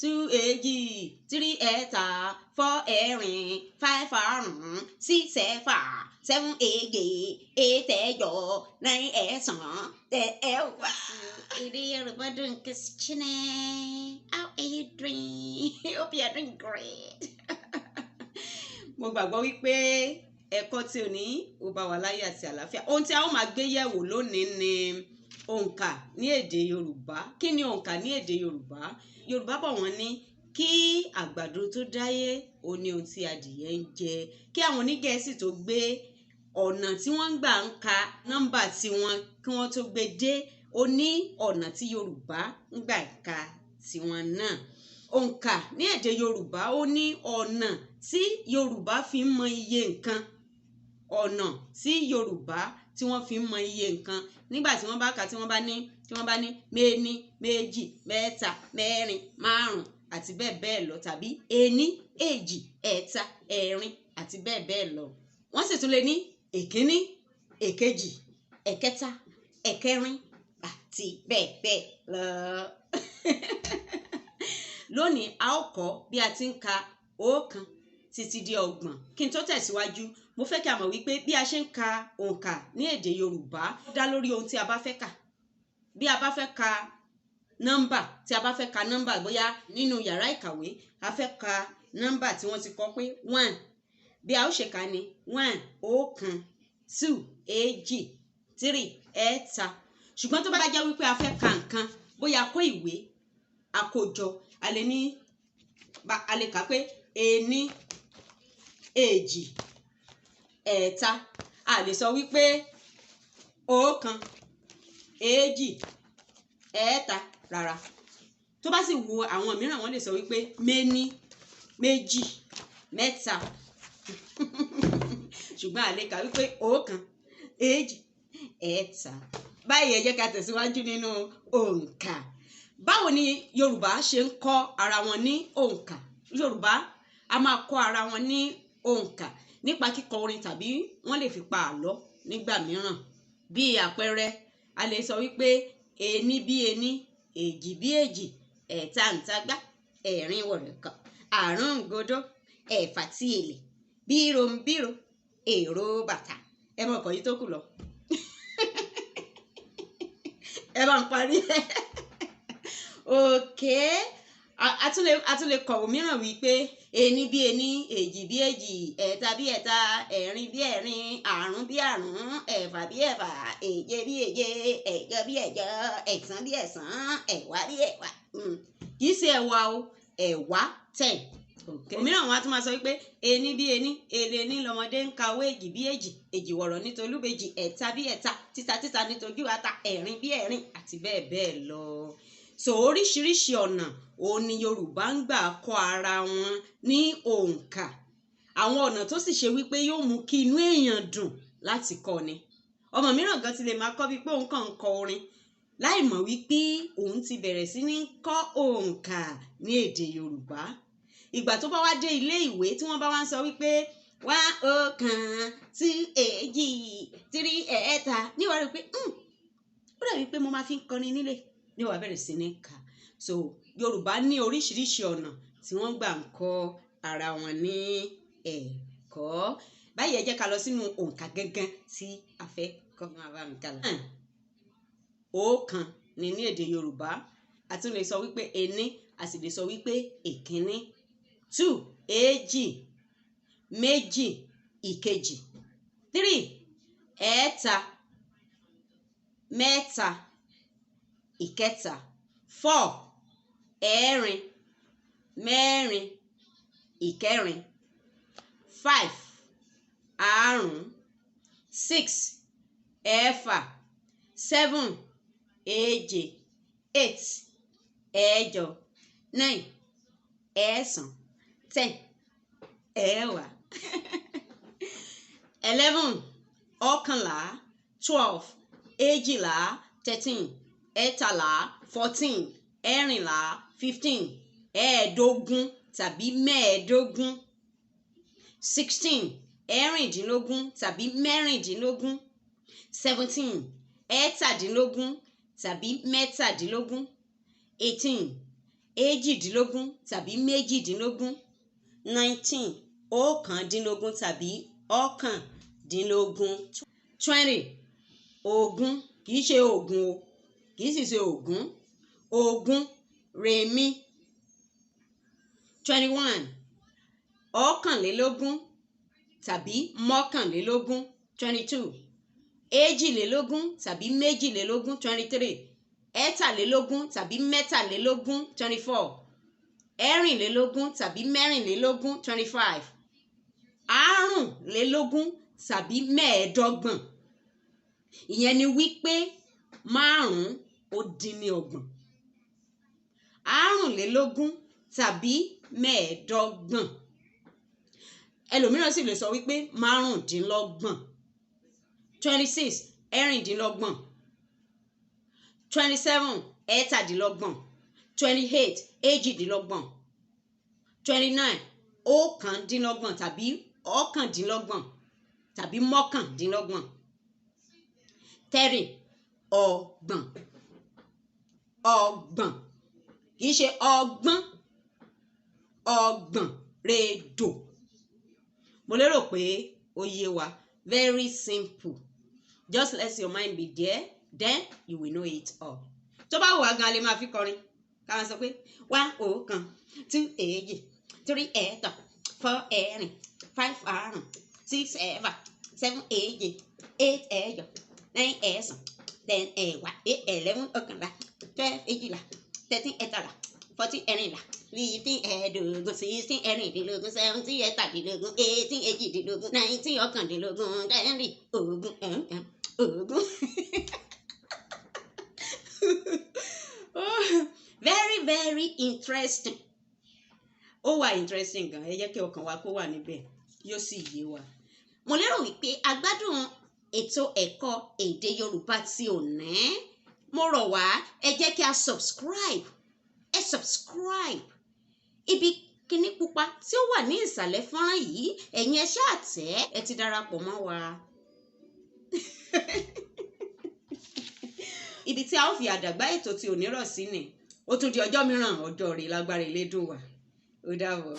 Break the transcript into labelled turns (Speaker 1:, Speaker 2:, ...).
Speaker 1: Two èjì, three ẹ̀ta, four ẹ̀rin, five àrún, six ẹ̀fà, seven èje, eight ẹ̀jọ, nine ẹ̀sán, ten ẹ̀wá. Èdè Yorùbá dùn kìsìchínẹ́. How are you doing? Hope you are doing great. Mo gbàgbọ́ wípé ẹ̀kọ́ tí ò ní ó bá wa láyé àti àlàáfíà. Ohun tí a ó máa gbé yẹ̀wò lónìí ni òǹkà ní èdè Yorùbá. Kí ni òǹkà ní èdè Yorùbá? Yorùbá bọ̀ wọ́n ní kí àgbàdo tó dáyé, ó ní ohun tí adìyẹ ń jẹ. Kí àwọn onígẹ̀ẹ́sì tó gbé ọ̀nà tí wọ́n ń gbà ń ka nọ́mbà tiwọn kí wọ́n tó gbé dé, ó ní ọ̀nà tí Yorùbá ń gbà ka tiwọn náà. Òǹkà ní èdè Yorùbá, ó ní ọ̀nà tí Yorùbá fi ń mọ iye nǹkan, ọ̀nà tí Yorùbá tí wọ́n fi ń mọ iye nǹkan nígbà tí wọ́n bá kà, tí wọ́n bá ní méní, méjì, mẹ́ta, mẹ́rin, márùn àti bẹ́ẹ̀ bẹ́ẹ̀ lọ, tàbí ení, èjì, ẹ̀ta, ẹ̀rin àti bẹ́ẹ̀ bẹ́ẹ̀ lọ. Wọ́n sì tún lè ní èkíní, èkejì, ẹ̀kẹta, ẹ̀kẹrin àti bẹ́ẹ̀ bẹ́ẹ̀ lọ. Lónìí, a ó kọ́ bí a ti ń ka ọ̀kan títí dé 30. Kí n tó tẹ̀síwájú, mo fẹ́ kí a mọ̀ wípé bí a ṣe ń ka òǹkà ní èdè Yorùbá dá lórí ohun tí a bá fẹ́ kà. Bí a bá fẹ́ ka nọ́mbà, tí a bá fẹ́ ka nọ́mbà, bóyá nínú yàrá ìkàwé, a fẹ́ ka nọ́mbà tí wọ́n ti kọ pé one, bí a ó ṣe kà ní one, ọ̀kan, two, èjì, three, ẹ̀ta. Ṣùgbọ́n tó bá jẹ́ wípé a fẹ́ ka nǹkan, bóyá a kó ìwé àkójọ, a lè ní, a lè kà pé ení, èjì, ẹ̀ta. A lè sọ wípé ọ̀kan, èjì, ẹ̀ta rárá. Tó bá sì wo àwọn mìíràn, wọ́n lè sọ wípé méní, méjì, mẹ́ta, ṣùgbọ́n a lè kà wípé ọ̀kan, èjì, ẹ̀ta. Báyìí, ẹ jẹ́ ká tẹ̀síwájú nínú òǹkà. Báwo ni Yorùbá ṣe ń kọ́ ara wọn ní òǹkà? Yorùbá a máa kọ́ ara wọn ní òǹkà nípa kíkọ orin, tàbí wọ́n lè fi pa àlọ́ nígbà mìíràn. Bí àpẹẹrẹ, a lè sọ wípé ení bí ení, èjì bí èjì, ẹ̀ta ǹtagbá, ẹ̀rin wọ̀rọ̀kọ̀, àrún ńgodó, ẹ̀fà tí èlé, bírò ń bírò, èrò bàtà. Ẹ mọ ọkọ̀ yìí tó kù lọ, ẹ bá ń parí ẹ. Òkè a tún lè kọ òmíràn wípé ení bí ení, èjì bí èjì, ẹ̀ta bí ẹ̀ta, ẹ̀rin bí ẹ̀rin, àrún bí àrún, ẹ̀fà bí ẹ̀fà, èje bí èje, ẹ̀jọ bí ẹ̀jọ, ẹ̀sán bí ẹ̀sán, ẹ̀wá bí ẹ̀wá. Kì í ṣe ẹ̀wà o, ẹ̀wá, 10. Òmíràn, wọn á tún máa sọ wípé ení bí ení, èlé ní lọmọdé ń kawó, èjì bí èjì, èjì wọ̀rọ̀ ní tolúbejì, ẹ̀ta bí ẹ̀ta, títa títa ní tojú ata, ẹ̀rin bí ẹ̀rin àti bẹ́ẹ̀ bẹ́ẹ̀ lọ. So oríṣiríṣi ọ̀nà òun ni Yorùbá ń gbà kọ́ ara wọn ní òǹkà. Àwọn ọ̀nà tó sì ṣe wípé yóò mú kí inú èèyàn dùn láti kọ́ ni. Ọmọ mìíràn gan ti lè máa kọ́ bíi pé òun kàn ń kọ orin, láì mọ̀ wípé òun ti bẹ̀rẹ̀ sí ní kọ́ òǹkà ní èdè Yorùbá. Ìgbà tó bá wá dé ilé ìwé, tí wọ́n bá wá ń sọ wípé one, ọ̀kan, two, èjì, three, ẹ̀ta, níwàá rí pé ó dàbí pé mo máa fi ń kọrin nílé, níwàá bẹ̀rẹ̀ sí ní kà. So Yorùbá ní oríṣiríṣi ọ̀nà tí wọ́n gbà ń kọ́ ara wọn ní ẹ̀kọ́. Báyìí, ẹ jẹ́ ká lọ sínú òǹkà gangan tí a fẹ́ kọ́. Máa bá mi kà lọ. Ọ̀kan ni ní èdè Yorùbá. A tún lè sọ wípé ení, a sì lè sọ wípé èkíní. Two, èjì, méjì, ìkejì. Three, ẹ̀ẹ́ta, mẹ́ta, ìkẹta. Four, ẹ̀ẹ́rin, mẹ́rin, ìkẹrin. Five, àrún. Six, ẹ̀fà. Seven, èje. Eight, ẹ̀jọ. Nine, ẹ̀sán. 10, ẹ̀wá. 11, 11. 12, 12. 13, 13. 14, 14. 15, 15 tàbí 15. 16, 16 tàbí 16. 17, 17 tàbí 17. 18. Èjìdínlógún tàbí méjìdínlógún. 19, ọ̀kándínlógún tàbí ọ̀kàndínlógún. 20, ogún, kìí ṣe ògún o, kìí sì ṣe ògún, ogún, rèmí. 21, ọ̀kànlélógún tàbí mọ́kànlélógún. 22, èjìlélógún tàbí méjìlélógún. 23, ẹ̀tàlélógún tàbí mẹ́tàlélógún. 24, ẹ̀rìnlélógún tàbí mẹ́rìnlélógún. 25, àrùnlélógún tàbí mẹ́ẹ̀ẹ́dọ́gbọ̀n. Ìyẹn ni wípé márùn-ún ó dín ní ọgbọ̀n. Àrùnlélógún tàbí mẹ́ẹ̀ẹ́dọ́gbọ̀n. Ẹlòmíràn sì lè sọ wípé márùndínlọ́gbọ̀n. 26, ẹ̀rìndínlọ́gbọ̀n. 27, ẹ̀ẹ́tàdínlọ́gbọ̀n. 28, èjìdínlọ́gbọ̀n. 29, ọ̀kándínlọ́gbọ̀n tàbí ọ̀kàndínlọ́gbọ̀n tàbí mọ́kàndínlọ́gbọ̀n. 30, ọgbọ̀n. Ọgbọ̀n, kìí ṣe ọgbọ́n, ọgbọ̀n rédò. Mo lérò pé ó yé wa. Very simple. Just let your mind be there, then you will know it all. Tó bá wù wá gan, a lè máa fi kọrin, ká máa sọ pé 1 ọ̀kan, 2 èjì, 3 ẹ̀ta, 4 ẹ̀rin, 5 àrún, 6 ẹ̀fà, 7 èje, 8 ẹ̀jọ, 9 ẹ̀sán, 10 ẹ̀wá, 11 ọ̀kànlá, 12 èjìlá, 13 ẹ̀tàlá, 14 ẹ̀rìnlá, 15 ẹ̀ẹ́dógún, 16 ẹ̀rìndínlógún, 17 ẹ̀tàdínlógún, 18 èjìdínlógún, 19 ọ̀kàndínlógún, 20 ogún, ogún. Very very interesting. Ó wà interesting gan. Ẹ jẹ́ kí ọkàn wa kó wà níbẹ̀, yóò sì yé wa. Mo lérò wípé a gbádùn ètò ẹ̀kọ́ èdè Yorùbá tí òní. Mo rọ̀ wá, ẹ jẹ́ kí a subscribe. Ẹ subscribe. Ibi kíní pupa tí ó wà ní ìsàlẹ̀ fọ́nrán yìí, ẹ̀yin ẹ ṣáà tẹ̀, ẹ ti darapọ̀ mọ́ wa. Ibi tí a ó fi àdàgbà ètò tí òní rọ̀ sí ni. Ó tún di ọjọ́ mìíràn, ọjọ́ rẹ̀ lágbára Elédùwà. Ó dàbọ̀.